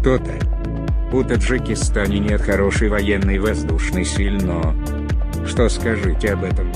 Что-то. У Таджикистане нет хорошей военной воздушной силы, но. Что скажите об этом?